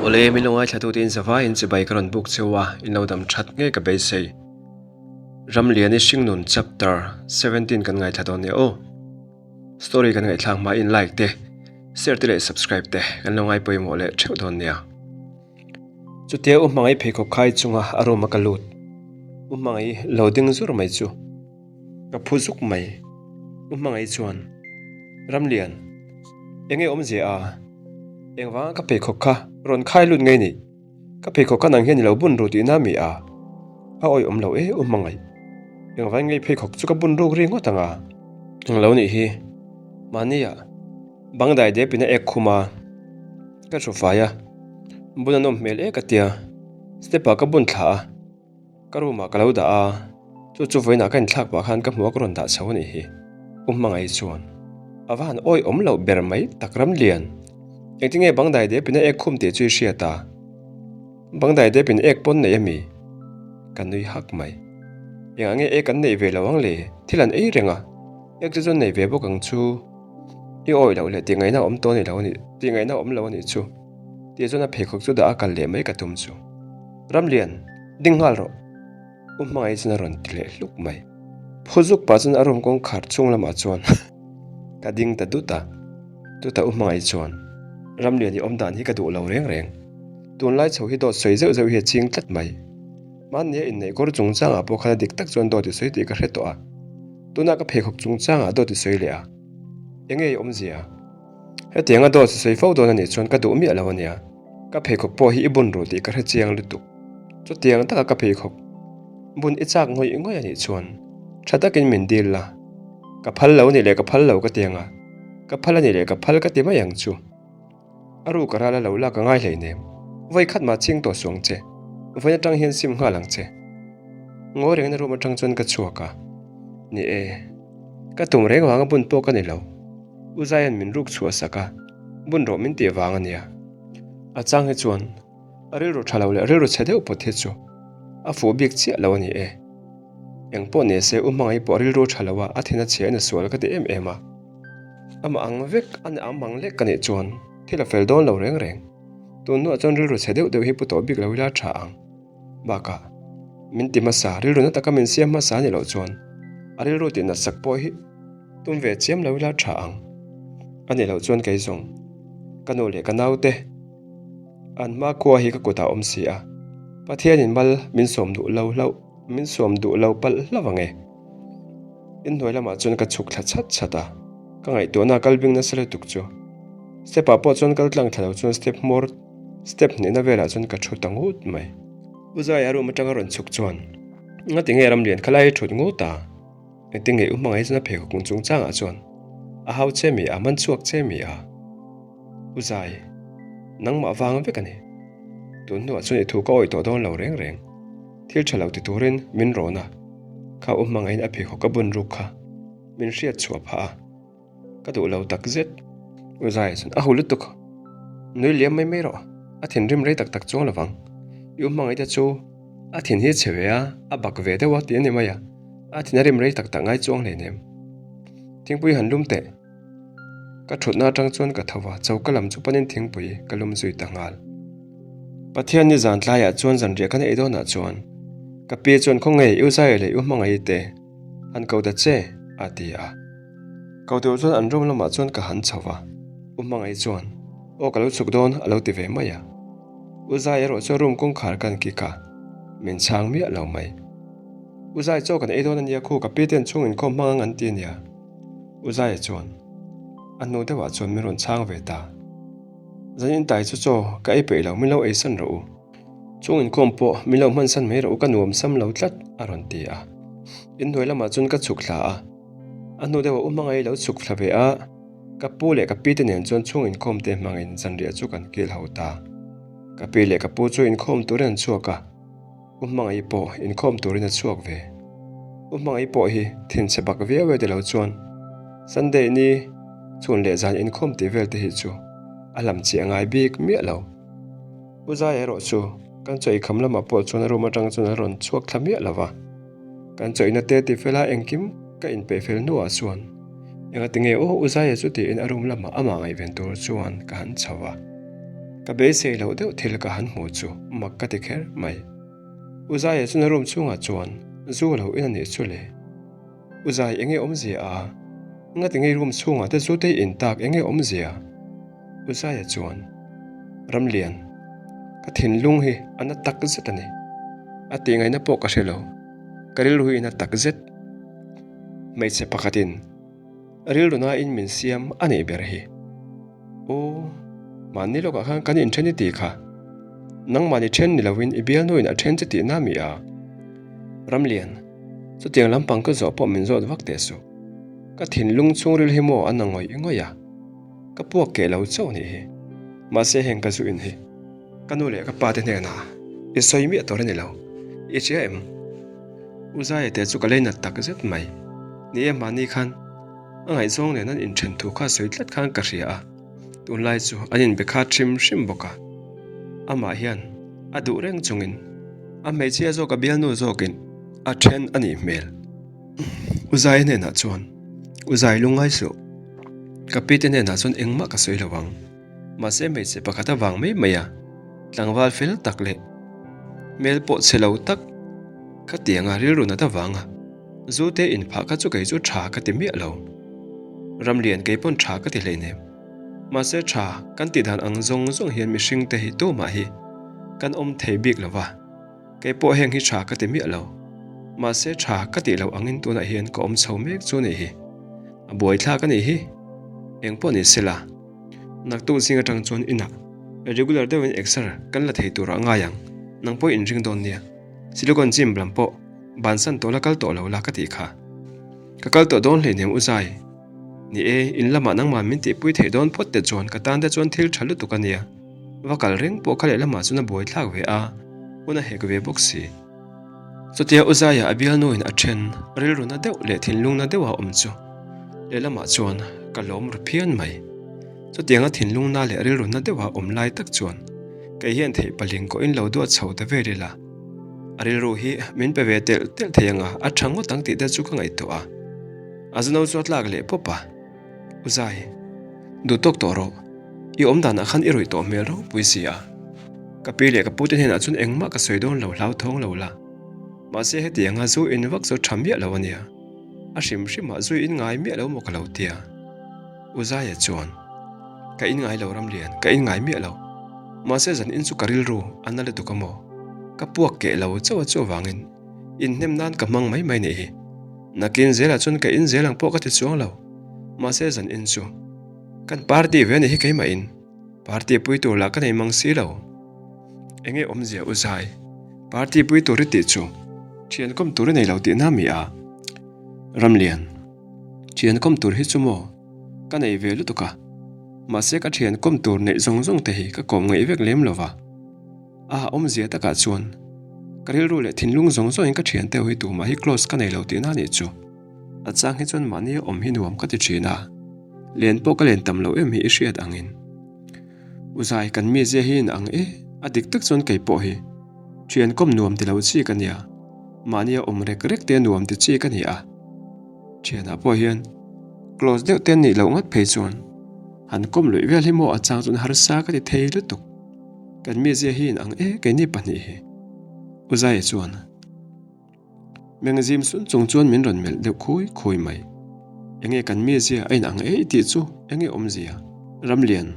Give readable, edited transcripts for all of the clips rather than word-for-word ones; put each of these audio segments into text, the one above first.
Awle, min lo ngaithlatute in zavaiin chibai ka rawn buk cheu a, in lo dam that ngei ka beisei. Ramliani Hringnun Chapter 17 kan ngaithla dawn nia aw. Story kan ngaihthlak hma in like te, share te leh subscribe te kan lo ngai pawimawh leh theuh dawn nia. Chutia U Hmangaih pheikhawk khai chunga a room a ka lut. U Hmangaih lo ding zur mai chu ka phu zuk mai. U Hmangaih chuan, Ramlian, eng nge awmzia a? Engvanga ka pheikhawk kha rawn khai lut ngei nih? Ka pheikhawk kha nang hian i lo bun ru tihna mi a? A awih awm lo e U Hmangaih. Engvangin ngei pheikhawk chu ka bun ruk ri ngawt ang a? Eng lo nih hi. Mahnia bang dai dep in a ek khum a, ka hru fai a, bun a nawm hmel ek a tia, step ah ka bun thla a, ka room ah ka lo dah a, chu chu vawiinah ka inthlak pah khan ka hmuh a ka rawn dah chho a nih hi. U Hmangaih chuan a va han awih awm loh ber mai tak ram lian. Engtinge bang dai dep in a ek khum tih chu i hriat a? Bang dai dep in ek pawn nei a mi? Ka nui hak mai. Engah nge ek an neih ve lo ang le? Thil an ei reng a, ek chu chuan nei ve bawk ang chu. I awih loh leh tih ngaihna awm tawh a ni lo a nih, tih ngaihna awm lo a nih chu. Tih chuan a pheikhawk chu dah a kal leh mai ka tum chu. Ramlian, ding nghal rawh. U hmangaih chuan a rawn ti leh hluk mai. Phu zuk pah chuan a room kawngkhar chhung lamah chuan ka ding ta dut a. Chutah U hmangaih chuan, Ramlian i awm dan hi ka duh lo reng reng. Tunlai chho hi dawt sawi zeuh zeuh hi a ching tlat mai. Mahnia inneih kawr chungchangah pawh khan a dik tak chuan dawt i sawi tih ka hre tawh a. Tunah ka pheikhawk chungchangah dawt i sawi leh a. Enge i awmzia? Hetianga dawt i sawi fo dawn a nih chuan ka duh miah lo a nia. Ka pheikhawk pawh hi i bun ru tih ka hre chiang lutuk. Chutiang taka ka pheikhawk bun i chak ngawih ngawih a nih chuan tha takin min dil la. Ka phal lo a nih leh ka phal lo ka ti ang a, ka phal a nih leh ka phal ka ti mai ang chu. A ruk a ral a lo lak a ngai hleinem. Vawi khat mah ching tawh suh ang che. Vawiin atang hian sim nghal ang che. Ngawi rengna room atang chuan ka chhuak a. Ni e, ka tum reng vanga bun pawh ka ni lo. U Zaia'n min ruk chhuah sak a, bun rawh min tih vang a nia. A chang hi chuan a rilru tha lo leh rilru chhe deuh pawt hi chu a fuh bik chiah lo a ni e. Eng pawh ni se U Hmangaih pawh rilru tha lo a, a thin a chhia in a sual ka ti em em a. Amah ang vek a ni ang mang lek ka nih chuan thil a fel dawn lo reng reng. Tun hnuah chuan rilru chhe deuh deuh hi pu tawh bik lo ila tha ang. Bakah, min ti hmasa, rilru na taka min siam hmasa a nih loh chuan a rilru tih nat sak pawh hi tum ve chiam lo ila tha ang. A nih loh chuan kei zawng ka nu leh ka naute an hma khua hi ka kutah awm si a, Pathianin mal min sawm duh lo hlauh, min sawm duh lo palh hlauh ang e. Inhnuai lamah chuan ka chhuk thla chhat chhat a, ka ngaihtuahna a kal bing nasa lutuk chu. Step ah pawh chuan kal tlang thla lo chuan step hmawr step hnihna velah chuan ka thu ta ngut mai. U Zaia room atanga rawn chhuk chuan, Ngati nge Ramlian khalai hi thut ngut a? Engtin nge U Hmangaih chuan a pheikhawk kung chungchangah chuan a hau che mi a, man chhuak che mi a? U Zai, nangmah vang vek a ni. Tun hnuah chuan i thu ka awih tawh dawn lo reng reng. Thil tha lo ti turin min rawn a, kha u hmangaihin a pheikhawk a bun ruk kha min hriat chhuah phah a, ka duh lo tak zet. U Zai chuan a hu lutuk, nui liam mai mai rawh, a thinrim rei tak tak chuang lovang. I u hmangaihte chu a thin hi chhe ve a, a bak ve deuh a ti a ni mai a, a thin a rim rei tak tak ngai chuang hleinem. Thingpui han lum teh. Ka thutna atang chuan ka tho a, choka lam chu panin thingpui ka lum zui ta nghal. Pathian ni zan tlaiah chuan zanriah kan ei dawnah chuan ka pi chuan khaw ngei U Zai leh U Hmangaih te han ko ta che a ti a. Ko tur chuan an room lamah chuan ka han chho va, U Hmangaih chuan aw ka lo chhuk dawn a lo ti ve mai a. U Zai erawh chuan room kawngkhar kan kik a, min chhang miah lo mai. U Zai chaw kan ei dawn a nia khu ka pi ten chhung inkhawm hmang ang an ti a nia. U Zaia chuan a hnu deuhah chuan min rawn chhang ve ta. Zan intai chu chaw ka ei peih lo, min lo eisan rawh u. Chung inkhawm pawh min lo hmansan mai rawh u, ka nuam sam lo tlat, a rawn ti a. Inhnuai lamah chuan ka chhuk thla a, a hnu deuhah U Hmangaih lo chhuk thla ve a, ka pu leh ka pi te nen chuan chung inkhawm te hmangin zanriah chu kan kil ho ta. Ka pi leh ka pu chu inkhawm turin an chhuak a. U Hmangaih pawh inkhawm turin a chhuak ve. U Hmangaih pawh hi thinchhe bak viau e tilo chuan Sunday ni chhun leh zan inkhawm tih vel te hi chu a hlam chiah ngai bik miah lo. U Zai erawh chu kan chaw eikham lamah pawh chuan a room atang chuan a rawn chhuak thla miah lo va. Kan chaw ina te ti fela engkim ka inpeih fel hnuah chuan engati nge aw U Zaia chu tiin a room lamah amah ngaihven tur chuan ka han chho a. Ka beisei loh deuh thil ka han hmuh chu mak ka ti kher mai. U Zaia chuan a room chhungah chuan zu a lo in a nih chu le. U Zai enge awmzia a? Ngati ngei room chhungah te zu te in tak enge awmzia? U Zaia chuan Ramlian, ka thinlung hi a na tak zet a ni. A tih ngaihna pawh ka hre lo. Ka rilru hi a na tak zet. Hmeichhe pakhatin Rilru nain min siam a nih ber hi. Aw, mahni lawkah khan kan inthen i tih kha. Nangmahni then ni loin i bialnuin a then che tihna mi a? Ramlian, chutiang lampang ka zawh pawh min zawt vak teh suh. Ka thinlung chhungril hi maw a na ngawih ngawih a? Ka puak keh lo chauh nih hi. Mahse heng ka zu in hi. Ka nu leh ka pa te hnenah i sawi miah tur a ni lo. I hria em? U Zaia te chu ka lei nat tak zet mai. Ni e mahni khan a ngaihzawng nen an inthen thu kha sawi tlat khan ka hria a, tunlai chu an inbe khat hrim hrim bawk a. Amah hian a duh reng chungin a hmeichhia zawk a bialnu zawkin a then a nih hmel. U Zaia hnenah chuan, U Zai lungngai suh, ka pi te hnenah chuan engmah ka sawi lo ang. Mahse hmeichhe pakhat avang mai mai a, tlangval fel tak leh hmel pawh chhe lo tak khatianga rilru nat avanga zu te inphah kha chu kei chu tha ka ti miah lo. Ramlian kei pawn tha ka ti hleinem. Mahse tha kan tih dan ang zawng zawng hian mihring te hi tumah hi kan awm thei bik lo va. Kei pawh heng hi tha ka ti miah lo. Mahse tha ka tih loh angin tunah hian ka awm chho mek chu a nih hi. A buaithlak a nih hi. Eng pawh ni sela. Naktuk zing atang chuan inah regular deuhin exer kan la thei turah ngai ang, nang pawh inring dawn nia. Silicon gym lam pawh bansan tawh la kal tawh lo la ka tih kha. Ka kal tawh dawn hleinem u Zai. Ni e, in lamah nangmah min tihpui theih dawn phawt te chuan ka tan te chuan thil tha lutuk a nia. Va kal reng pawh kha lehlamah chuan a buaithlak ve a, hun a hek ve bawk si. Chutia U Zaia a bialnuin a then rilru na deuh leh thinlung na deuha awm chu lehlamah chuan ka lawm ru phian mai. Chutianga thinlung na leh rilru na deuha awm lai tak chuan kei hian theih paling kawhin lo duat chho ta vel ila. A rilru hi min pe ve telh telh thei anga a tha ngawt ang tih te chu ka ngaihtuah a. A zano chu a tlak leh pawp a. U Zai, duh tawk tawh rawh. I awm danah khan i rawih tawh hmel ropui si a. Ka pi leh ka pute hnenah chuan engmah ka sawi dawn lo hlauthawng lo la. Mahse hetianga zu in vak chu tha miah lo a nia. A hrim hrimah zu in ngai miah lo maw ka lo tia. U Zaia chuan, Ka in ngai lo Ramlian, ka in ngai miah lo. Mahse zan in chu ka rilru a na lutuk a maw? Ka puak keh lo chauh a chuvangin inhnem nan ka hmang mai mai nih hi. Nakin zelah chuan ka in zel ang pawh ka ti chuang lo. Mahse zan in chu kan party ve a ni hi keimah in party pui tur lah ka nei mang si lo. Enge awmzia u zai party pui tur i tih chu thian kawm tur i nei lo tihna mi a? Ramlian, Thian kawm tur hi chu maw ka nei ve lutuk a, mahse ka thian kawm tur neih zawng zawng te hi ka kawm ngaih vek lem lo va. A awmzia takah chuan ka rilru leh thinlung zawng zawngin ka thian teuh hi tumah hi close ka nei lo tihna anih chu. A chang hi chuan mahni a awm hi nuam ka ti thin a, len pawh ka len tam loh em hi i hriat angin. U Zai kan mizia hi in ang e, a dik tak chuan kei pawh hi thian kawm nuam ti lo chi ka nia, mahni a awm rek rek te nuam ti chi ka ni a. Thianah pawh hian close deuh te an nih loh ngat phei chuan han kawm luih vel hi maw a chang chuan harsa ka ti thei lutuk. Kan mizia hi in ang e keini pahnih hi. U Zaia chuan Mengzim sun chung chuan min rawn melh deuh khawi khawi mai. Enge kan mizia a in ang e i tih chu enge awmzia? Ramlian,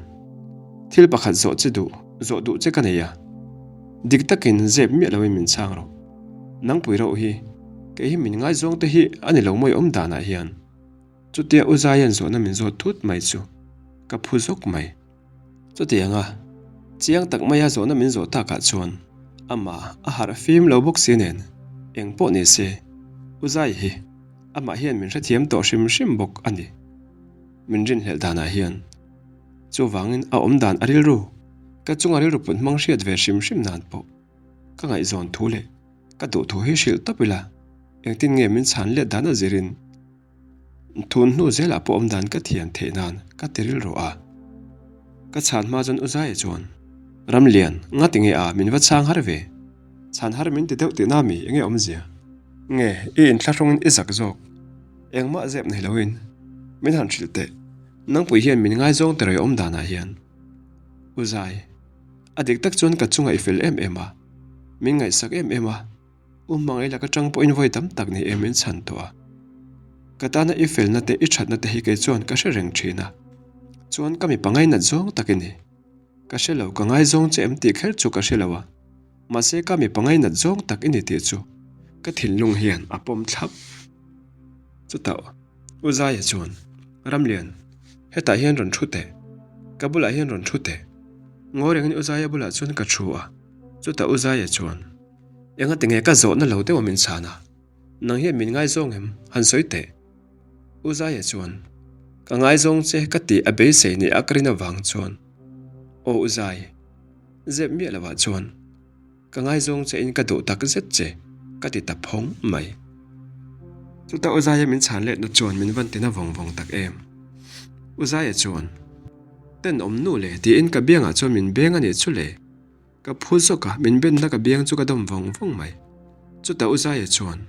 thil pakhat zawh che duh, zawh duh che ka nei a. Dik takin zep miah loin min chhang rawh. Nangpui rauh hi, kei hi min ngaizawng te hi a ni lo mawi awm danah hian. Chutia U Zaia'n zawhna min zawt thut mai chu ka phu zawk mai. Chutianga chiang tak maia zawhna min zawh takah chuan amah a harh fim lo bawk si nen eng pawh ni se U Zai hi amah hian min hrethiam tawh hrim hrim bawk a ni. Min rinhlelh danah hian chuvangin a awm dan a rilru ka chunga rilru put hmang hriat ve hrim hrim nan pawh ka ngaihzawn thu leh ka duh thu hi hrilh tawp ila engtin nge min chhan let dan a zirin Thun hnu zelah pawh awm dan ka thiam theih nan ka ti rilru a. Ka chhan hma chuan U Zaia chuan, Ramlian, ngati nge a, min va chhang har ve. Chhan har min ti deuh tihna mi enge awmzia? Nge, i inthlahrungin i zak zawk. Engmah zep nei loin min han hrilh teh. Nangpui hian min ngaizawng terawi awm danah hian. U Zai. A dik tak chuan ka chungah i fel em em a, min ngaihsak em em a, u hmangaih laka tang pawhin vawi tam tak ni em min chhan tawh a. Ka tana i felna te i thatna te hi kei chuan ka hre reng thin a, chuan ka mipa ngainat zawng tak i ni. Ka hre lo, ka ngaizawng che em tih kher chu ka hre lo a, mahse ka mipa ngainat zawng tak i ni tih chu ka thinlung hian a pawm thlap. Chutah U Zaia chuan, Ramlian, hetah hian rawn thu teh, ka bulah hian rawn thu teh. Ngawi rengin U Zaia bulah chuan ka thu a, chutah U Zaia chuan, Engati nge ka zawhna lo deuh a min chhan a, nang hian min ngaizawng em? Han sawi teh. U Zaia chuan, Ka ngaizawng che ka tih a beisei ni a ka rin avang chuan, Aw U Zai, zep miah lovah chuan ka ngaizawng che in ka duh tak zet che ka ti ta phawng mai. Chutah U Zaia min chhan letna chuan min van tina vawng vawng tak em. U Zaia chuan, Tenawm nu le tiin ka biangah chuan min beng a nih chu le. Ka phu zawk a, min benna ka biang chu ka dawm vawng vawng mai. Chutah U Zaia chuan,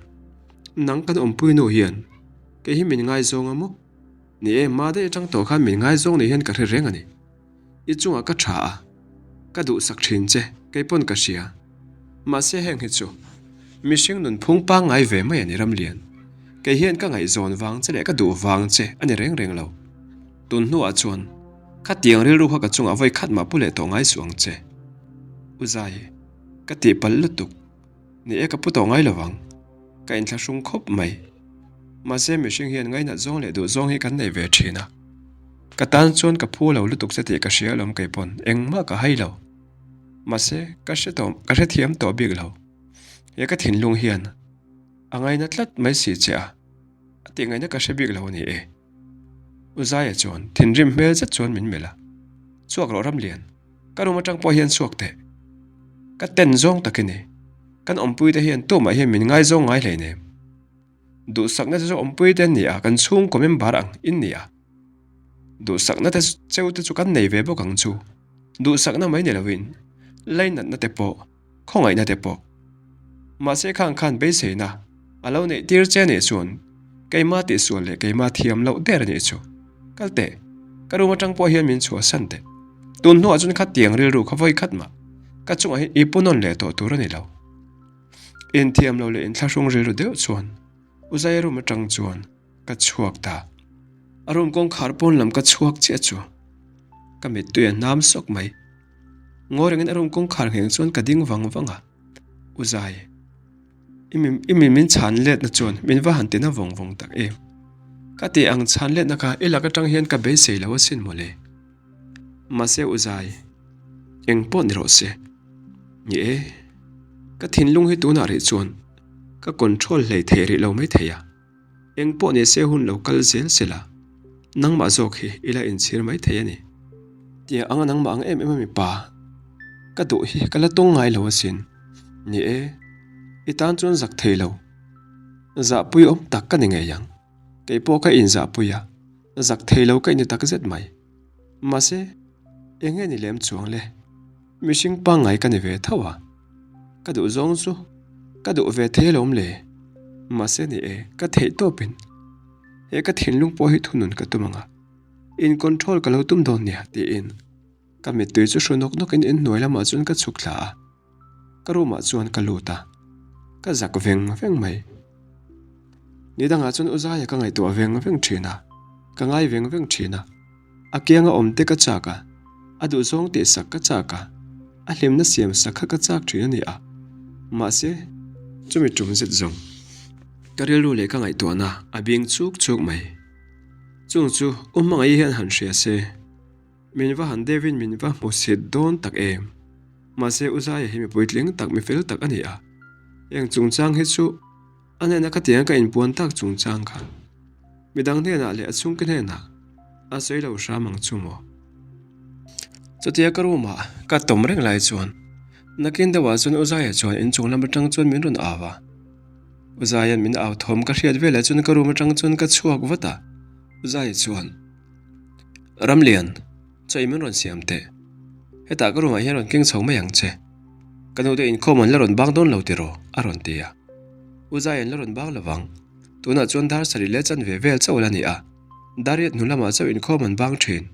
Nang kan awmpui nu hian kei hi min ngaizawng a maw? Ni e, hma daih atang tawh khan min ngaizawng ni hian ka hre reng a ni. I chungah ka tha a, ka duhsak thin che, kei pawn ka hria. Mahse heng hi chu mihring nunphung pangngai ve mai a ni Ramlian. Kei hian ka ngaihzawn vang che leh ka duh vang che a ni reng reng lo. Tun hnuah chuan khatiang rilru kha ka chungah vawi khat mah pu leh tawh ngai suh ang che. U Zai, ka tihpalh lutuk. Ni e ka pu tawh ngai lovang. Ka inthlahrung khawp mai. Mahse mihring hian ngainat zawng leh duh zawng hi kan nei ve thin a. Ka tan chuan ka phu lo lutuk che tih ka hria alawm kei pawn engmah ka hai lo. Mahse ka hre tawh ka hrethiam tawh bik lo. He ka thinlung hian a ngaina tlat mai si che a, a tih ngaihna ka hre bik lo a ni e. U Zaia chuan thinrim hmel zet chuan min melh a, Chhuak rawh Ramlian, ka room atang pawh hian chhuak teh. Ka ten zawng tak i ni. Kan awmpui te hian tumah hian min ngaizawng ngai hleinem. Duhsakna te chu awmpui te an ni a, kan chhungkaw member ang in ni a. Duhsakna te cheu te chu kan nei ve bawk ang chu. Duhsakna mai ni loin lainatna te pawh khawngaihna te pawh. Mahse khang khan beiseina a lo neih tir che nih chuan keima tihsual leh keima thiam loh der anih chu. Kal teh, ka room atang pawh hian min chhuahsan teh. Tun hnuah chuan khatiang rilru kha vawi khat mah ka chungah hian i pu nawn leh tawh tur a ni lo. Inthiam lo leh inthlahrung rilru deuh chuan U Zaia room atang chuan ka chhuak ta. A room kawngkhar pawn lam ka chhuak chiah chu ka mittui a hnam sawk mai. Ngawi rengin a room kawngkhar ngheng chuan ka ding vang vang a, U Zai, i mi i mi min chhan letna chuan min va han tina vawng vawng tak em? Ka tih ang chhan letna kha i lak atang hian ka beisei lo asin mawle. Mahse U Zai, eng pawh ni rawh se. Ni e, ka thinlung hi tunah rih chuan ka control hlei thei rih lo maithei a. Eng pawh ni se hun lo kal zel se la, nangmah zawk hi i la inchhir mai thei a ni. Tiang anga nangmah ang em em a mipa ka duh hi ka la tawng ngai lo asin. Ni e, i tan chuan zak thei lo. Zahpui awm tak ka ni ngei ang. Kei pawh ka inzahpui a, zak thei lo ka ini tak zet mai. Mahse, eng nge ni lem chuang le? Mihring pangngai ka ni ve tho a, ka duh zawng chu ka duh ve thei alawm le. Mahse ni e, ka theih tawpin he ka thinlung pawh hi thunun ka tum ang a, in control ka lo tum dawn nia tiin ka mittui chu hru nawk nawkin inhnuai lamah chuan ka chhuk thla a. Ka room ah chuan ka lut a, ka zak veng veng mai. Ni dangah chuan U Zaia ka ngaihtuah veng veng thin a, ka ngai veng veng thin a. A kianga awm te ka chak a, a duhzawng tih sak ka chak a, a hlimna siam sak kha ka chak thin a ni a. Mahse, chumi tum zet zawng ka rilru leh ka ngaihtuahna a bing chuk chuk mai. Chung chu U Hmangaih hian han hria se. Min va han deuhin min va hmu sit dawn tak em? Mahse U Zaia hi mi puitling tak, mi fel tak a ni a. Heng chungchang hi chu a hnena ka tiang ka inpuan tak chungchang kha midang hnenah leh a chhungte hnenah a sawi lo hram ang chu maw? Chutia ka room ah ka tawm reng lai chuan nakin deuhah chuan U Zaia chuan inchung lam atang chuan min rawn au a. U Zaia'n min au thawm ka hriat velah chuan ka room atang chuan ka chhuak vat a. U Zaia chuan. Ramlian, chaw i min rawn siam teh. Hetah ka room-ah hian rawn keng chho mai ang che. Ka nute inkhawm an la rawn bang dawn lo tiraw? a rawn ti a. U Zai an la rawn bang lovang. Tunah chuan dar sarih leh chanve vel chauh a la ni a, dar riat hnu lamah chauh inkhawm an bang thin.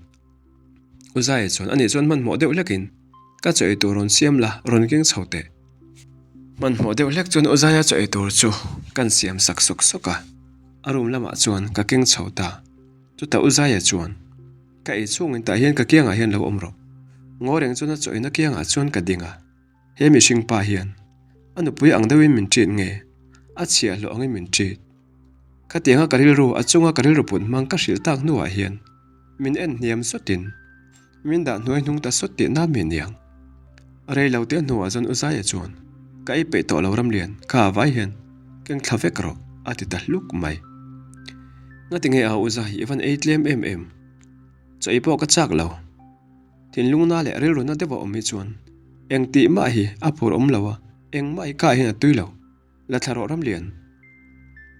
U Zai chuan anih chuan hmanhmawh deuh hlekin. Ka chaw ei tur rawn siam la, rawn keng chho teh. Hmanhmawh deuh hlek chuan Uzaia chaw ei tur chu kan siam sak sawk sawk a, a room lamah chuan ka keng chho ta. Chutah Uzaia chuan, Ka ei chhungin tah hian ka kiangah hian lo awm rawh. Ngaw reng chuan a chaw eina kiangah chuan ka ding a. He mihring pa hian a nupui ang deuhin min treat nge? A chhiahhlawh angin min treat. Khatianga ka rilru a chunga ka rilru put hmang ka hrilh tak hnuah hian min en hniam sawtin min dah hnuai hnung ta sawt tih na mi niang. Rei lo te hnuah chuan U Zaia chuan ka ei peih tawh lo Ramlian kha vai hian keng thla vek rawh a ti ta hluk mai. Ngatinge a U Zai i van ei tlem em em? Chaw ei pawh ka chak lo. Thinlungna leh rilruna deuh a awm hi chuan eng tih mah hi a phur awm lo a, engmah hi kah hian a tui lo. La thla rawh Ramlian.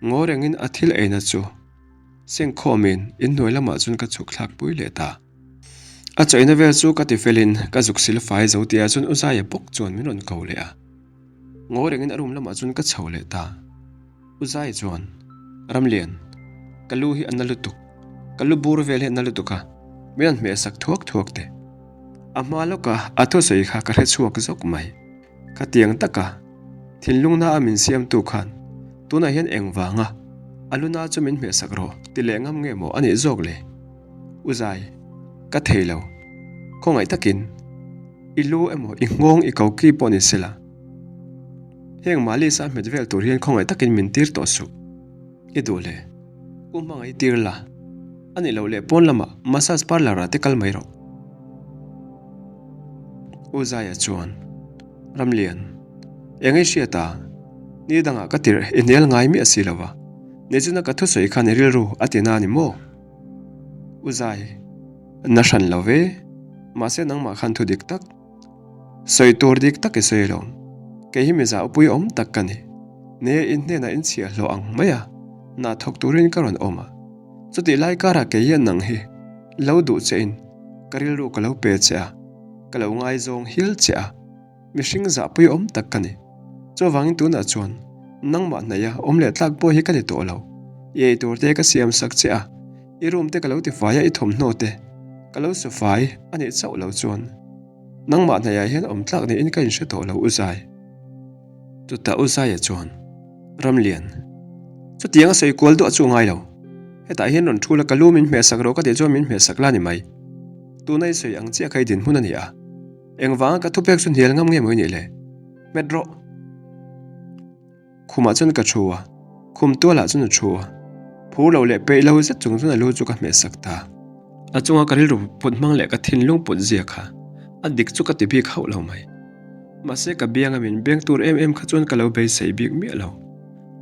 Ngaw rengin a thil eina chu sengkhawmin inhnuai lamah chuan ka chhuk thlak pui leh ta. A chaw-ina vel chu ka ti felin ka zuk sil fai zo tihah chuan U Zaia bawk chuan min rawn ko leh a. Ngaw rengin a room lamah chuan ka chho leh ta. U Zai chuan, Ramlian, ka lu hi a na lutuk, ka lu bur vel hi a na lutuk a, min han hmeh sak thuak thuak teh. A hma lawka a thusawi kha ka hre chhuak zawk mai. Khatiang taka thinlungna a min siamtu khan tunah hian engvanga a luna chu min hmeh sak rawh ti leh ngam nge maw a nih zawk le? U Zai, ka thei lo. Khawngaih takin i lu emaw i nghawng i koki pawh ni sela. Heng Malis a hmet vel tur hian khawngaih takin min tir tawh suh. I duh le. U hmangaih tir la. A nih loh leh pawn lamah massage parlour ah te kal mai rawh. U Zaia chuan, Ramlian, eng i hriat a? Ni dangah ka tirh i hnial ngai miah si lo va. Nichina ka thusawi khan i rilru a ti na ni maw? U Zai, Na hran lo ve. Mahse nangmah khan thu dik tak. Sawi tur dik tak i sawi lo. Kei hi miza upui awm tak ka ni. Nia in hnenah in chhiah hlawh ang mai a, hna thawk turin ka rawn awm a. Chutih lai karah kei hian nang hi lo duh che in ka rilru ka lo pe che a, ka lo ngaizawng hial che a, mihring zahpui awm tak ka ni. Chuvangin tunah chuan nangmah hnaih a awm leh tlak pawh hi ka ni tawh lo. I ei tur te ka siam sak che a, i room te ka lo tifai a, i thawmhnaw te ka lo su fai a nih chauh lo chuan nangmah hnaihah hian awm tlak niin ka inhre tawh lo U Zai. Chutah U Zaia chuan, Ramlian, chutiang a sawi kual duah chu ngai lo. Hetah hian rawn thu la ka lu min hmehsak rawh ka tih chuan min hmehsak la ni mai. Tuna i sawi ang chiah kha i dinhmun a ni a. Engvanga ka thupek chu hnial ngam nge maw i nih le? Hmet rawh. Khumah chuan ka thu a, khum tualah chuan a thu a. Phur lo leh peih lo zet chung chuan a lu chu ka hmeh sak ta. A chunga ka rilru put hmang leh ka thinlung put zia kha a dik chu ka ti bik hauh lo mai. Mahse ka bianga min beng tur em em kha chuan ka lo beisei bik miah lo.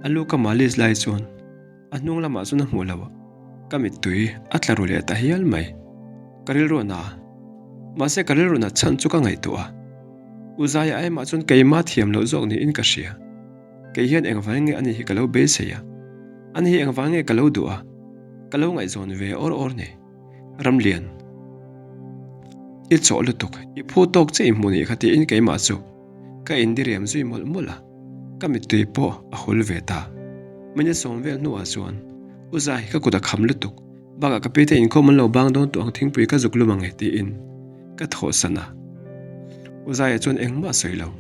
A lu ka malis lai chuan A hnung lamah chuan a hmuh lo a, ka mittui a tla ru leh ta hial mai. Ka rilru a na a, mahse ka rilru nat chhan chu ka ngaihtuah a. U Zaia aimah chuan keimah thiam loh zawk niin ka hria. Kei hian engvang nge ani hi ka lo beisei a, ani hi engvang nge ka lo duh a, ka lo ngaihzawn ve awr awr ni. Ramlian, i chawh lutuk, i phu tawk che i hmu nih kha tiin keimah chu ka indiriam zui mawlh mawlh a. Ka mittui pawh a hul ve ta. Minute sawm vel hnuah chuan U Zai ka kut a kham lutuk, bakah ka pite inkhawm an lo bang dawn tawh ang thingpui ka zuk lum ang e tiin ka thawhsan a. U Zaia chuan engmah a sawi lo,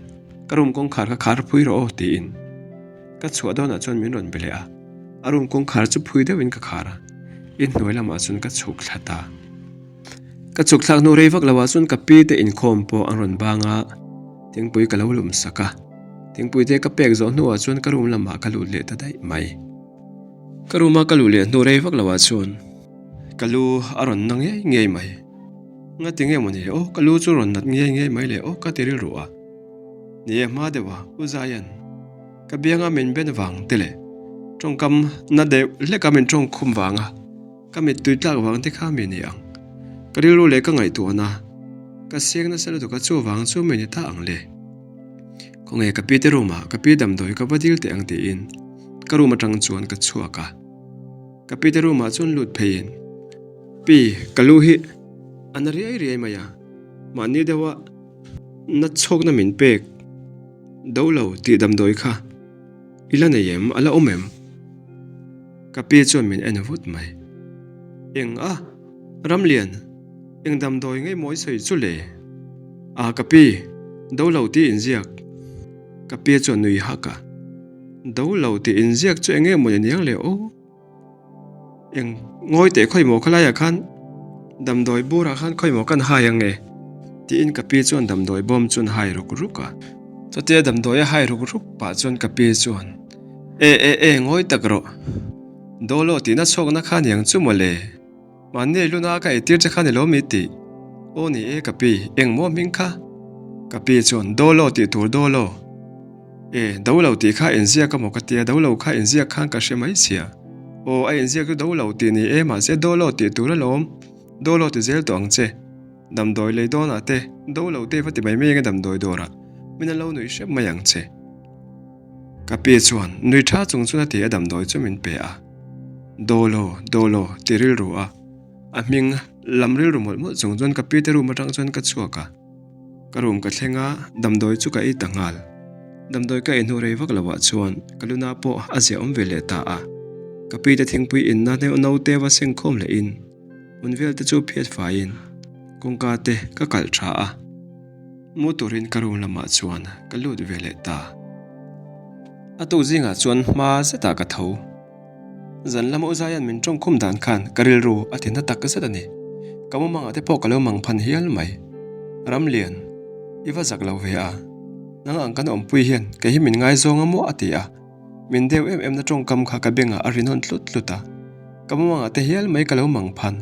ka room kawngkhar kha khar phui rawh aw tiin ka chhuah dawnah chuan min rawn be leh a, a room kawngkhar chu phui deuhin ka khar a, inhnuai lamah chuan ka chhuk thla ta. Ka chhuk thlak hnu rei vak loah chuan ka pi te inkhawm pawh an rawn bang a, thingpui ka lo lum sak a. Thingpui te ka pek zawh hnuah chuan ka room lamah ka lut leh ta daih mai. Ka room a ka luh leh hnu rei vak loah chuan ka lu a rawn na ngei ngei mai. Ngati nge mawni aw ka lu chu rawn nat ngei ngei mai le aw ka ti rilru a. Ni e hma deuh a U Zaian ka bianga min ben vang te leh tawngkam na deuh hleka min tawngkhum vanga Ka mittui tlak vang te kha mi ni ang. Ka rilru leh ka ngaihtuahna ka siang nasa lutuk a chuvang chu mi ni ta ang le. Khawnge ka pi te room ah ka pi damdawi ka va dil teh ang tiin ka room atang chuan ka chhuak a. Ka pi te room ah chuan lut pheiin Pi ka lu hi a na riai riai mai a, mahni deuha na chhawkna min pek do lo tih damdawi kha i la nei em a la awm em? Ka pi chuan min en vut mai. Eng a? Ramlian, eng damdawi ngei mawi sawi chu le? A ka pi, do lo tih inziak. Ka pi chuan nui hak a. Do lo tih inziak chu eng nge mawni niang le aw? Eng ngawi teh khawi maw khalaiah khan damdawi burah khan khawi maw kan hai ang e tiin ka pi chuan damdawi bawm chu an hai ruk ruk a. Chutia damdawi a hai ruk ruk pah chuan ka pi chuan E e e ngawi tak rawh Dawlaw tihna chhuakna kha niang chu mawle. Mahni luna ka eitir che kha ni lo mi tih? Aw ni e ka pi, eng maw hming kha? Ka pi chuan Dawlaw tih tur Dawlaw. E, do lo tih kha inziak a maw ka tia, do lo kha inziak khan ka hre mai sia. Aw, a inziak chu do lo tih ni e, mahse do lo tih tur alawm. Do lo ti zel tawh ang che. Damdawi lei dawnah te, do lo te va ti mai mai enge damdawi dawrah min an lo nuih hrep mai ang che. Ka pi chuan nui tha chung chuan a ti a damdawi chu min pe a. Do lo, do lo ti rilru a, a hming lam rilru mawlh mawlh chung chuan ka pi te room atang chuan ka chhuak a. Ka room ka thleng a, damdawi chu ka ei ta nghal. Damdawi ka ei hnu rei vak lo ah chuan ka luna pawh a zia awm ve leh ta a. Ka pi te thingpui inna hneuh naute va seng khawm leh in hmun vel te chu phiat fai in kawngka te ka kalh tha a. Mu turin ka room lamah chuan ka lut ve leh ta. A tuk zingah chuan hma zetah ka tho. Zan lama Uzaia'n min tawngkhum dan khan ka rilru a ti na tak zet a ni. Ka mumangah te pawh ka lo mang phan hial mai. Ramlian, i va zak lo ve a. Nang ang kan awmpui hian kei hi min ngaizawng a maw a ti a. Min deuh em em na tawngkam kha ka bengah a ri nawn tlut tlut a. Ka mumangah te hial mai ka lo mang phan.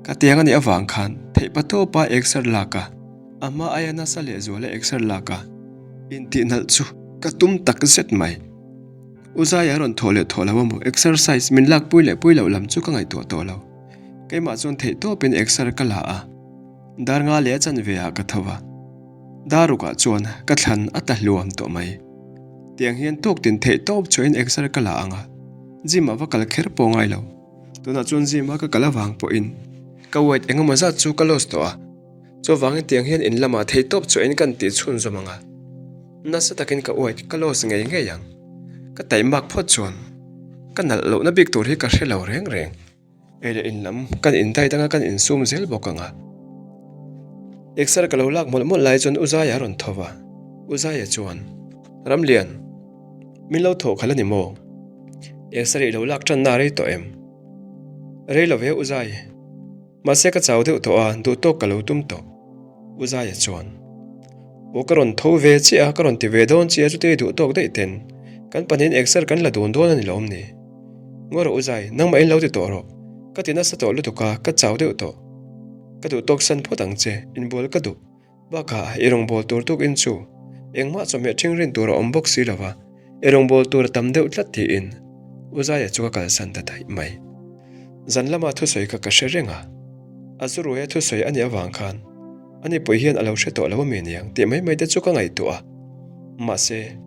Ka tiang a nih avang khan theih patawpa exer lak a, a hma aia nasa lehzuala exer lak a intihnalh chu ka tum tak zet mai. U Zaia rawn thawh leh thawh lo a maw? Exercise min lak pui leh pui loh lam chu ka ngaihtuah tawh lo. Keimah chuan theih tawpin exer ka la a, dar nga leh a chanve ah ka tho a. Dar rukah chuan ka thlan a ta hluam tawh mai. Tiang hian tawk tin theih tawp chuahin exer ka la ang a, gym ah va kal kher pawh ngai lo. Tunah chuan gym a ka kal avang pawhin ka weight engemaw zat chu ka loss tawh a. Chuvangin tiang hian in lamah theih tawp chuahin kan tih chhunzawm ang a. Nasa takin ka uait ka loss ngei ngei ang. Ka taimak phawt chuan ka nalh lohna bik tur hi ka hre lo reng reng. Ei leh in lam kan in diet anga kan insum zel bawk ang a. Exer ka lo lak mawlh mawlh lai chuan U Zaia a rawn tho va. U Zaia chuan, Ramlian, min lo thawh khalh a ni maw? Exer i lo lak tanna a rei tawh em? Rei lo ve U Zai. Mahse ka chau deuh tawh a, duh tawk ka lo tum tawh. U Zaia chuan, Aw ka rawn tho ve chiah a, ka rawn ti ve dawn chiah a chutei duh tawk daih ten kan pahnihin exer kan la dun dawn a ni lo awm ni? Ngaw rawh U Zai, nangmah in lo ti tawh rawh. Ka ti nasa tawh lutuk a, ka chau deuh tawh. Ka duh tawk san phawt ang che, inbual ka duh. Bakah i rawngbâwl tur tuk in chu engmah chawhmeh ṭhing rin tur a awm bawk si lo va, i rawngbâwl tur a tam deuh tlat tiin U Zaia chu ka kalsan ta daih mai. Zan lama thusawi kha ka hre reng a, a zuruaia thusawi a nih avang khan a nipui hian a lo hre tawh lo a mi niang tih mai mai te chu ka ngaihtuah a, mahse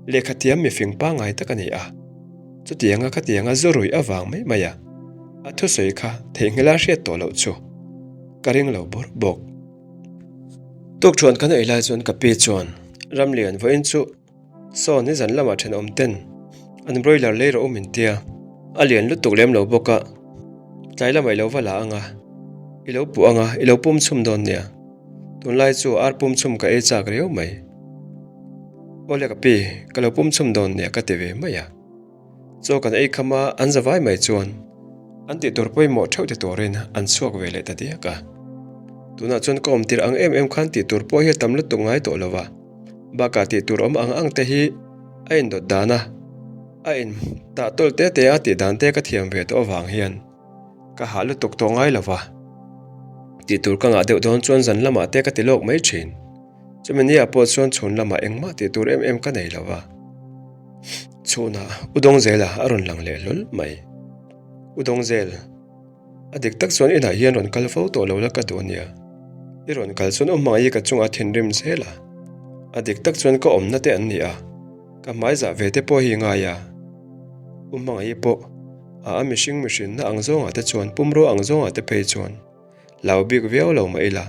lehkha thiam mifing pangngai tak a ni a, chutianga khatianga zurui avang mai mai a a thusawi kha theihnghilh a hriat tawh loh chu ka ring lo bawrh bawk. Tukṭhuan kan ei lai chuan ka pi chuan Ramlian vawiin chu saw nizan lamah ṭhenawm ten an broiler lei rawh u min tia, a lian lutuk lem lo bawk a, tlai lamah i lo va la ang a, i lo puh ang a, i lo pum chhum dawn nia, tunlai chu ar pum chhum ka ei chak riau mai. Awle ka pi, ka lo pum chhum dawn nia ka ti ve mai a. Chaw kan ei kham a, an za vai mai chuan an tih tur pawimawh theuh ti turin an chhuak ve leh ta diak a. Tunah chuan ka awm tir ang em em khan tih tur pawh hi a tam lutuk ngai tawh lo va, bakah tih tur awm ang ang te hi a indawt dan a, a in tah tawlh te te a tih dan te ka thiam ve tawh avang hian ka hah lutuk tawh ngai lo va. Tih tur ka ngah deuh dawn chuan zan lamah te ka ti lawk mai thin. Chumi nia pawh chuan chhun lamah engmah tih tur em em ka nei lo va. Chhunah U Dawngzela a rawn lang leh hlawl mai. U Dawngzel, a dik tak chuan inah hian rawn kal fo tawh lo la ka duh a nia. I rawn kal chuan u hmangaih i ka chungah thinrim zel a. A dik tak chuan ka awmna te an ni a, ka hmai zah ve te pawh hi ngai a. U hmangaih i pawh a a mihring mihrinna ang zawngah te chuan pumraw ang zawngah te phei chuan Hlau bik viau lo mah ila,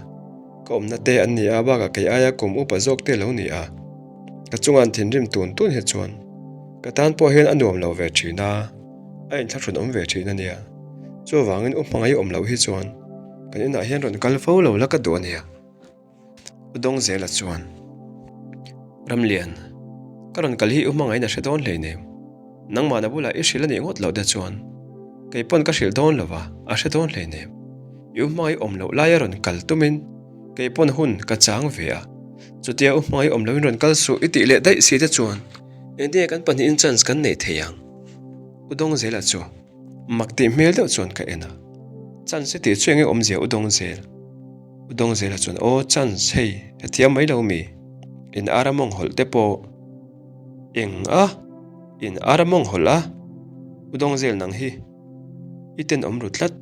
ka awmna te an ni a bakah kei aia kum upa zawk te lo ni a, ka chunga an thinrim tun tun hi chuan ka tan pawh hian a nuam lo ve thin a, a inthlahrun awm ve thin a nia. Chuvangin u hmangaih awm loh hi chuan kan inah hian rawn kal fo lo la ka duh a nia. U Dawngzela chuan, Ramlian, ka rawn kal hi u hmangaih in a hre dawn hleinem. Nangmahna bulah i hrilh a nih ngawt loh te chuan kei pawn ka hrilh dawn lo va, a hre dawn hleinem. I u hmangaih awm loh laia rawn kal tumin kei pawn hun ka chang ve a, chutia u hmangaih awm loin rawn kal suh i tih leh daih si te chuan engtinge kan pahnihin chance kan neih thei ang? U Dawngzela chu mak tih hmel deuh chuan ka en a, Chance i tih chu enge awmzia U Dawngzel? U Dawngzela chuan Aw chance hei hetiang mai lo mi? In ara mawng hawlh te pawh Eng a? In ara mawng hawlh a? U Dawngzel nang hi i tenawm ru tlat.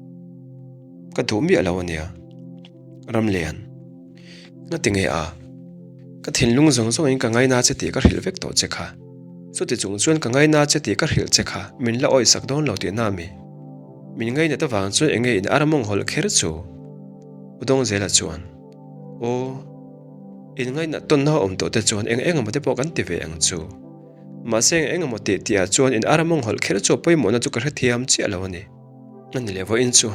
Ka duh miah lo a nia. Ramlian, Ngati nge a? Ka thinlung zawng zawngin ka ngaina che tih ka hrilh vek tawh che kha. Chuti chung chuan ka ngaina che tih ka hrilh che kha min la awisak dawn lo tihna mi? Min ngainat avang chuan enge in ara mawng hawlh kher chu? U Dawngzela chuan, Aw. In ngainat tawnna awm tawh te chuan eng eng emaw te pawh kan ti ve ang chu. Mahse eng eng emaw tih tihah chuan in ara mawng hawlh kher chu a pawimawhna chu ka hrethiam chiah lo a ni. A ni leh vawiin chu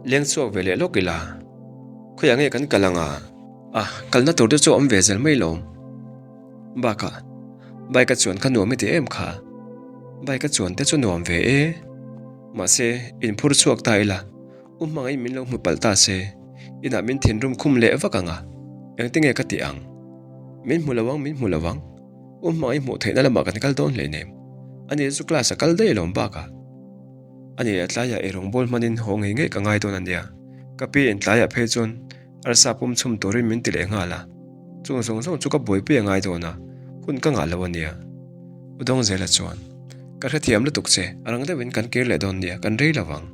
leng chhuak ve leh lawk ila. Khawiah nge kan kal ang a? A, kalna tur te chu a awm ve zel mai lawm. Bakah, bike a chuan kha nuam i ti em kha? Bike a chuan te chu nuam ve e. Mahse, inphur chhuak ta ila. U hmangaih min lo hmu palh ta se, inah min thinrim khum leh vak ang a, engtinge ka tih ang? Min hmu lo ang, min hmu lo ang. U hmangaih hmuh theihna lamah kan kal dawn hleinem. Ani chu class a kal daih alawm bakah. Ani a tlaiah eirawng bawl hmanin haw ngei ngei ka ngai dawn a nia. Ka pi in tlaiah phei chuan arsa pum chhum turin min ti leh nghal a. Chung zawng zawng chu ka buaipui a ngai dawn a, hun ka ngah lo a nia. U Dawngzela chuan, Ka hrethiam lutuk che, a rang deuhin kan kir leh dawn nia, kan rei lo ang.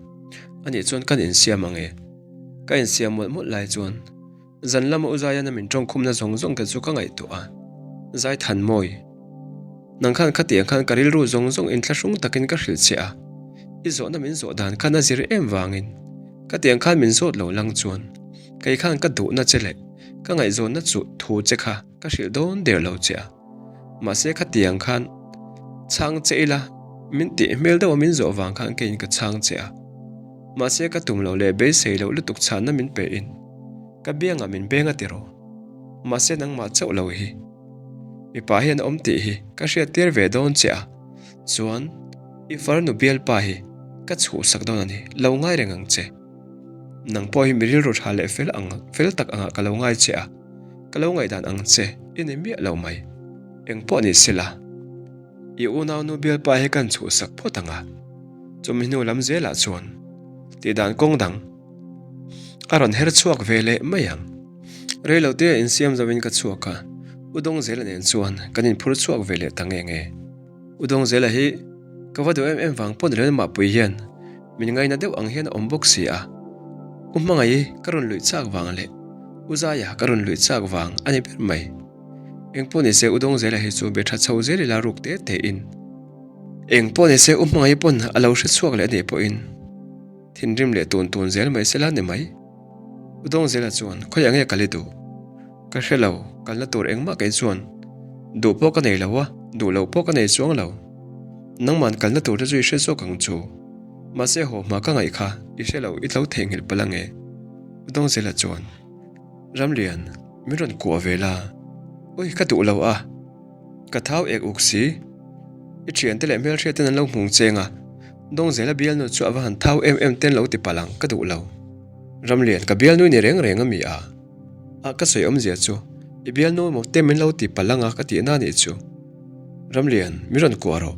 Anih chuan kan insiam ang e. Ka insiam mawlh mawlh lai chuan zan lama u Zaiana min tawngkhumna zawng zawng te chu ka ngaihtuah a, Zai than mawi. Nang khan khatiang khan ka rilru zawng zawng inthlahrung takin ka hrilh che a, i zawhna min zawh dan khan a zir em vangin khatiang khan min zawt lo lang chuan kei khan ka duhna che leh ka ngaihzawnna chu thu che kha ka hrilh dawn der lo che a. Mahse khatiang khan chhang che ila min tih hmel deuh a min zawh vang khan keiin ka chhang che a. Mahse ka tum loh leh beisei loh lutuk chhanna min pe in ka biangah min beng a ti rawh. Mahse nangmah chauh lo hi mipa hian a awm tih hi ka hriat tir ve dawn che a, chuan i farnu bialpa hi ka chhuhsak dawn a ni, lo ngai reng ang che. Nang pawh hi mi rilru tha leh fel ang fel tak angah ka lo ngai che a. Ka lo ngaihdan ang che i ni miah lo mai. Eng pawh ni se la, i unaunu bialpa hi kan chhuhsak phawt ang a, chumi hnu lam zelah chuan tihdan kawng dang a rawn her chhuak ve leh mai ang. Reilote a insiam zoin ka chhuak a, U Dawngzela nen chuan kan inphur chhuak ve leh ta nge nge. U Dawngzela hi ka va duh em em vang pawh ni lo mahpui hian min ngaina deuh ang hian a awm bawk si a. U Hmangaih ka rawn luih chak vang leh U Zaia ka rawn luih chak vang a ni ber mai. Engpawh nise U Dawngzela hi chu be tha chho zel ila ruk te te in. Engpawh nise U Hmangaih pawn a lo hre chhuak leh a nih pawhin thinrim leh tun tun zel mai sela ni mai. U Dawngzela chuan khawiah nge kal i duh? Ka hre lo, kalna tur engmah kei chuan duh pawh ka nei lo a, duh loh pawh ka nei chuang lo. Nangman kalna tur te chu i hre zawk ang chu. Mahse haw hma ka ngaih kha i hre lo i tlo theihnghilh palh ange. U Dawngzela chuan, Ramlian, min rawn kuah ve la. Ui, ka duh lo a. Ka thau ek uk si. I thiante leh hmelhriat ten an lo hmung cheng a, Dawngzela bialnu chu a va han thau em em ten lo ti palh ang, ka duh lo. Ramlian, ka bialnu i ni reng reng a mi a? A, ka sawi awmzia chu, i bialnu emaw te min lo ti palh ang a ka tihna anih chu. Ramlian, min rawn kuah rawh.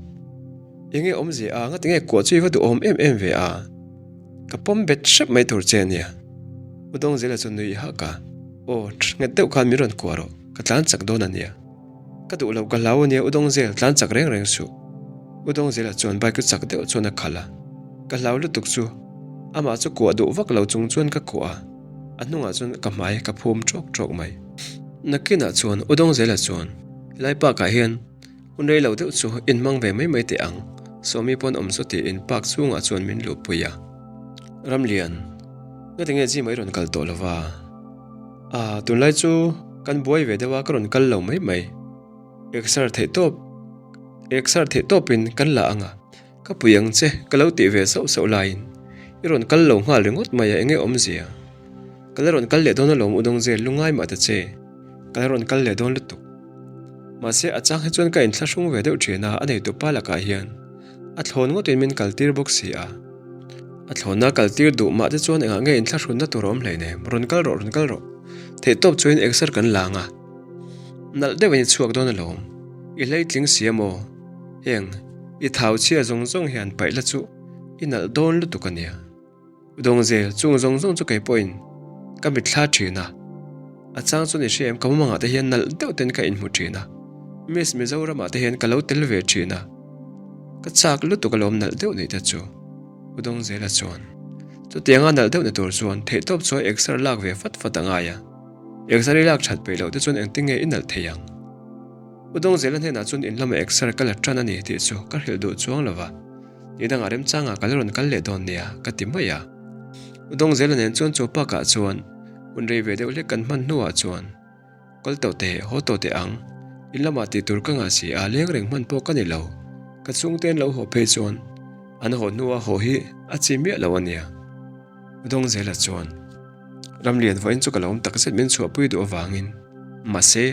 Enge awmzia a, ngatinge kuah chu i va duhawm em em ve a? Ka pawm bet hrep mai tur che ania. U Dawngzela chu nui hak a, Aw, nghet deuh khan min rawn kuah rawh, ka tlan chak dawn ania. Ka duh loh ka hlau ania U Dawngzel, tlan chak reng reng suh. U Dawngzela chuan bike chu chak deuh chuan a khalh a, ka hlau lutuk chu amah chu kuah duh vak lo chung chuan ka kuah a, a hnungah chuan ka hmai ka phum tawk tawk mai. Nakinah chuan U Dawngzela chuan helai park ah hian hun rei lo deuh chu inhmang ve mai mai teh ang, Sawmi pawn awm chu tiin park chhungah chuan min luhpui a. Ramlian, ngatinge gym ah i rawn kal tawh lo va? Ah, tunlai chu kan buai ve deuh a, ka rawn kal lo mai mai. Exer theih tawp, exer theih tawpin kan la ang a, ka pui ang che ka lo tih ve sauh sauh laiin i rawn kal lo nghal ringawt mai a, enge awmzia? Ka la rawn kal leh dawn alawm u Dawngzel, lungai mah ta che. Ka la rawn kal leh dawn lutuk. Mahse, a chang hi chuan ka inthlahrung ve deuh thin a, a neitu pa lakah hian a thlawn ngawtin min kal tir bawk si a. A thlawnna kal tir duh mah te chuan engah nge inthlahrunna tur a awm hleinem, rawn kal rawh, rawn kal rawh. Theihtawp chuan exer kan lang a, nalh deuhin i chhuak dawn alawm. I hleitling si a maw? Heng, i thau chhia zawng zawng hian paih la chu i nalh dawn lutuk a nia. Dawngzel, chung zawng zawng chu kei pawhin ka mitthla thin a, a chang chuan i hria em, ka mumangah te hian nalh deuh ten ka inhmu thin a, Miss Mizoramah te hian ka lo tel ve thin a, ka chak lutuk alawm nalh deuh nih te chu, U Dawngzela chuan chutianga nalh deuh ni tur chuan theihtawp chu a exer lak ve fat fat a ngai a, exer i lak that peih loh te chuan engtin nge i nalh thei ang? U Dawngzela hnenah chuan in lama exer ka la tan a ni tih chu ka hrilh duh chuang lo va. Ni dangah remchangah ka la rawn kal leh dawn nia ka ti mai a. U Dawngzela nen chuan chaw pakah chuan hun rei ve deuh hlek kan hman hnuah chuan kal tawh teh haw tawh teh ang, in lamah tih tur ka ngah si a leng reng hman pawh ka ni lo, ka chhungte an lo haw phei chuan an haw hnua haw hi a chi miah lo a nia. U Dawngzela chuan Ramlian vawiin chu ka lo awm takzet min chhuahpui duh avangin mahse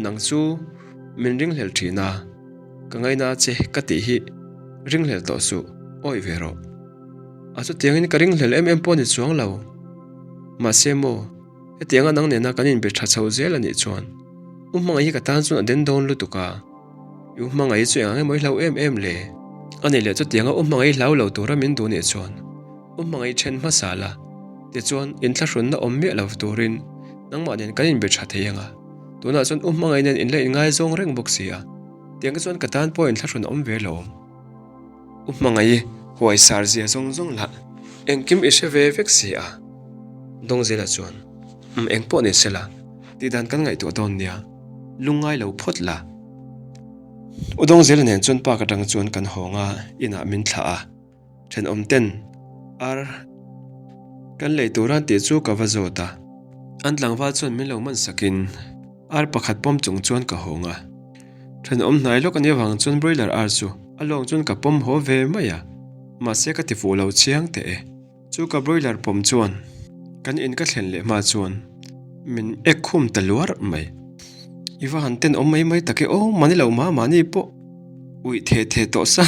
nang chu min ringhlel thin a. Ka ngaina che ka tih hi ringhlel tawh suh, awih ve rawh. A chutiangin ka ringhlel em em pawh ni chuang lo. Mahse maw, hetianga nang nena kan inbe tha chho zel a nih chuan U Hmangaih hi ka tan chuan a den dawn lutuk a. I U Hmangaih chu engah nge maw i hlau em em le? A nih leh chutianga U Hmangaih hlau lo tura min duh nih chuan U Hmangaih then hmasa la, tichuan inthlahrunna awm miah lo turin nangmah nen kan inbe tha thei anga. Tunah chuan U Hmangaih nen inla inngaizawng reng bawk si a. Tiang chuan ka tan pawh inthlahrun a awm ve lo. U Hmangaih huaisar zia zawng zawng lah engkim i hre ve vek si a. Dawngzela chuan, Umm eng pawh ni sela, tihdan kan ngaihtuah dawn nia, lungngai lo phawt la. U Dawngzela nen chuan park atang chuan kan hawng a, inah min thlah a. Thenawm ten ar kan lei tura tih chu ka va zawt a, an tlangval chuan min lo man sakin ar pakhat pawm chung chuan ka hawng a. Thenawm hnai lawk a nih avang chuan broiler ar chu a lawng chuan ka pawm haw ve mai a, mahse ka ti fuh lo chiang teh e. Chu ka broiler pawm chuan kan in ka thlen leh hma chuan min ek khum ta luar mai. I va han ten awm mai mai tak e aw, mahni lo mah mahni pawh uih the the tawh sa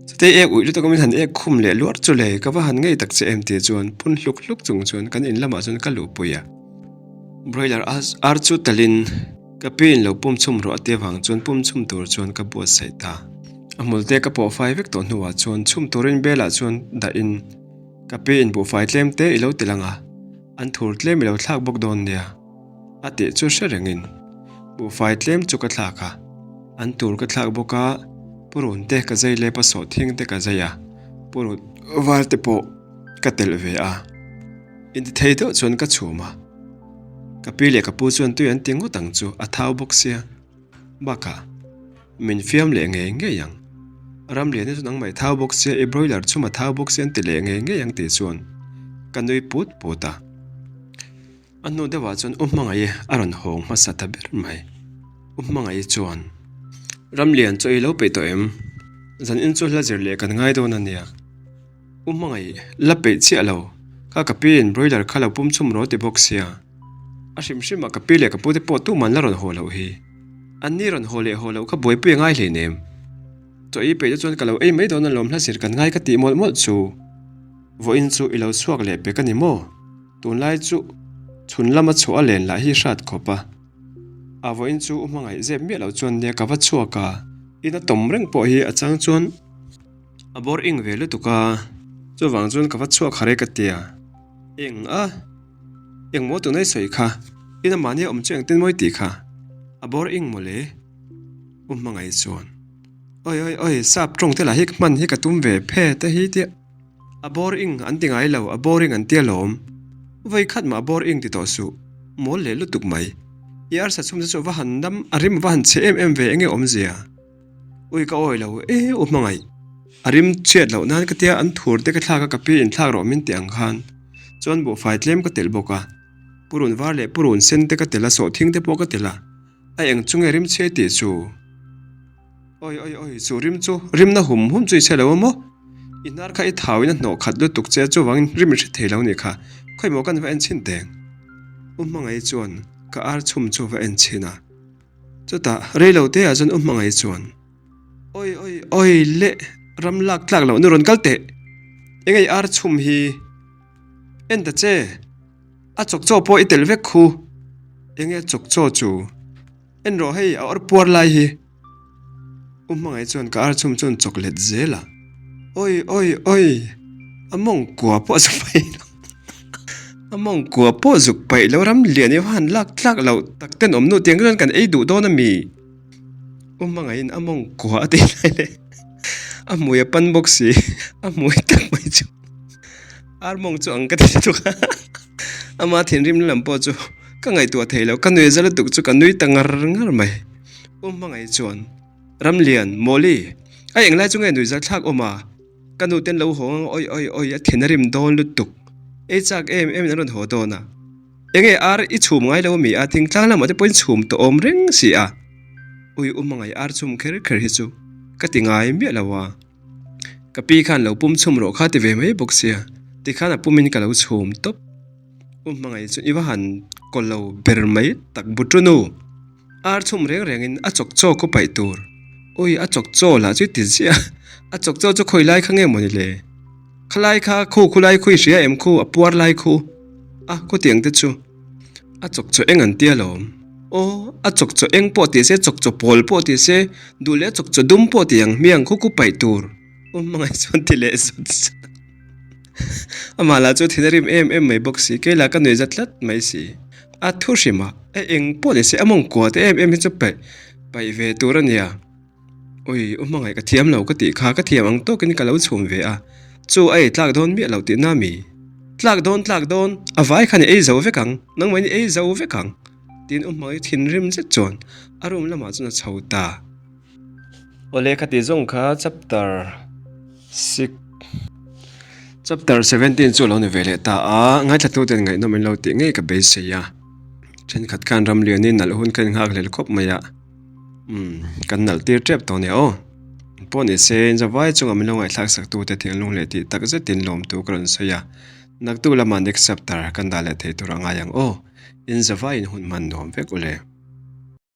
Chutei ek uih lutuk a min han ek khum leh luar chu le, ka va han ngei tak che em tih chuan phun hluk hluk chung chuan kan in lamah chuan ka luhpui a. Broiler ar chu talin. Ka pi in lo pum chhum rawh a ti avang chuan pum chhum tur chuan ka buatsaih ta. A hmul te ka pawh fai vek tawh hnuah chuan chhum turin belah chuan dah in ka pi in buhfai tlem te i lo ti lang a, an thur tlem i lo thlak bawk dawn nia a tih chu hre rengin buhfai tlem chu ka thlak a, an tur ka thlak bawk a, purun te ka zai lep a sawhthing te ka zai a, purun var te pawh ka telh ve a. Intithei deuh chuan ka chhum a. Ka pi leh ka pu chuan tui an ti ngawt ang chu a thau bawk sia. Bakah, min fiam leh ngei ngei ang. Ramlian hi chu nangmah i thau bawk sia, i broiler chhum a thau bawk sia an ti leh ngei ngei ang tih chuan ka nui put put a. A hnu deuhah chuan U Hmangaih a rawn hawng hmasa ta ber mai. U Hmangaih chuan, Ramlian chaw i lo peih tawh em? Zanin chu hla zir leh kan ngai dawn a nia. U hmangaih la peih chiah lo, kha ka pi in broiler kha lo pum chhum rawh ti bawk sia. A hrim hrim ah ka pi leh ka pu te pawh tuman la rawn haw loh hi. An ni rawn haw leh haw loh kha buaipui a ngai hleinem. Chaw ei peih te chuan ka lo ei mai dawn alawm hla zir kan ngai ka tih mawlh mawlh chu. Vawiin chu i lo chhuak leh pek a ni maw? Tunlai chu chhun lama chhuah a len lah hi hrat khawp a. A vawiin chu u hmangaih zep miah loh chuan nia ka va chhuak a, in a tawm reng pawh hi a chang chuan. A bawr ing ve lutuk a, chuvang chuan ka va chhuak har e ka tia. Eng a? Eng maw tunai sawi kha? Ina mahni a awm chu engtin mawi tih kha? A bawr ing mawle. U hmangaih chuan, Oi oi oi, sap tawng te lah hi hman hi ka tum ve phe te hi tia. A bawr ing an ti ngai lo, a boring an tia lawm. Vawi khat mah a bawr ing ti tawh suh, mawl leh lutuk mai. I arsa chhum te chu va han dam, a rim va han chhe em em ve enge awmzia? Ui ka awi lo e u hmangaih. A rim chhiat loh nan ka tia an thur te ka thlak a ka pi in thlak rawh min ti ang khan chuan buhfai tlem ka telh bawk a. Purun var leh purun sen te ka telh a sawhthing te pawh ka telh a. A eng chu nge rim chhiai tih chu. Oi oi oi chu rim chu rim na hum hum chu i chhe lo a maw? I hnar kha i thau in a hnawh khat lutuk che a chuvangin rim i hre thei lo nih kha. Khawimaw kan va en chhin teng. U Hmangaih chuan ka ar chhum chu a va en chhin a. Chutah rei lo te ah chuan U Hmangaih chuan, Awi awi awi le, ram lak tlak loh nu rawn kal teh. Eng ei ar chhum hi en ta che, a chawk chaw pawh i tel vek khu. Enge chawk chaw chu? En rawh hei a awr puar lai hi. U Hmangaih chuan ka ar chhum chuan chawk let zel a, Awi awi awi, a mawng kua pawh zuk paih lo, a mawng kua pawh zuk paih lo ram lian i han lak tlak loh tak ten awm nu tiang chuan kan ei duh dawn a mi? U Hmangaihin a mawng kua a tih lai leh a hmui a pan bawk si, a hmui tak mai chu ar mawng chu ang ka ti lutuk a, ama thinrim lam pawh chu ka ngaihtuah thei lo, ka nui za lutuk chu ka nui ta ngar ngar mai. U Hmangaih chuan, Ramlian, Mawli, a englai chu nge nui zal thlak awm a? Ka nu ten lo haw ang awi awi awi a thin a rim dawn lutuk. Ei chak em em in an rawn haw dawn a. Enge ar i chhum ngai lo ami a thingtlang lamah te pawhin chhum tawh awm reng si a. Ui U Hmangaih ar chhum kher kher hi chu ka ti ngai miah lo a. Ka pi khan lo pum chhum rawh kha ti ve mai bawk sia, tikhan a pumin ka lo chhum tawp. U Hmangaih chu i va han kaw lo ber mai tak Butru nu. Ar chhum reng rengin a chawk chaw khaw paih tur. Ui, a chawk chaw lah chu i ti ziah a, a chawk chaw chu khawi lai kha nge mawni le? Khalai kha khu khu lai khu i hria em khu, a puar lai khu. A, khaw tiang te chu. A chawk chaw eng an tia lawm. Aw, a chawk chaw eng pawh ti se, chawk chaw pawl pawh ti se, duh leh a chawk chaw dum pawh ti ang hmiang khu khu paih tur. Aw hmangaih chuan ti leh zawt zawt a. Amah lah chu thin a rim em em mai bawk si, kei lah ka nuih za tlat mai si. A thu hrim a, a eng pawh ni se a mawngkua te em em hi chu paih paih ve tur a nia. Ui, u hmangaih ka thiam lo ka tih kha ka thiam ang tawkin ka lo chhum ve a, chu a ei tlak dawn miah lo tihna mi? Tlak dawn tlak dawn, a vai khan i ei zo vek ang, nangmah in i ei zo vek ang, tiin u hmangaih thinrim zet chuan a room lamah chuan a chho ta. Awle khati zawng kha chapter six chapter 17 chu lo ni ve leh ta a ngaithla tu ten ngaihnawm in lo tih ngei ka beisei a thenkhat khan ram lian in nalh hun kha in nghak hlel khawp mai a umm kan nalh tir tep tawh nia aw pawh ni se in zavai chungah min lo ngaihthlak sak tu te thinlung leh tih tak zet in lawm tu ka rawn sawi a naktuk lamah next chapter kan dah leh thei tur a ngai ang aw in zavai in hun hman nuam vek ule.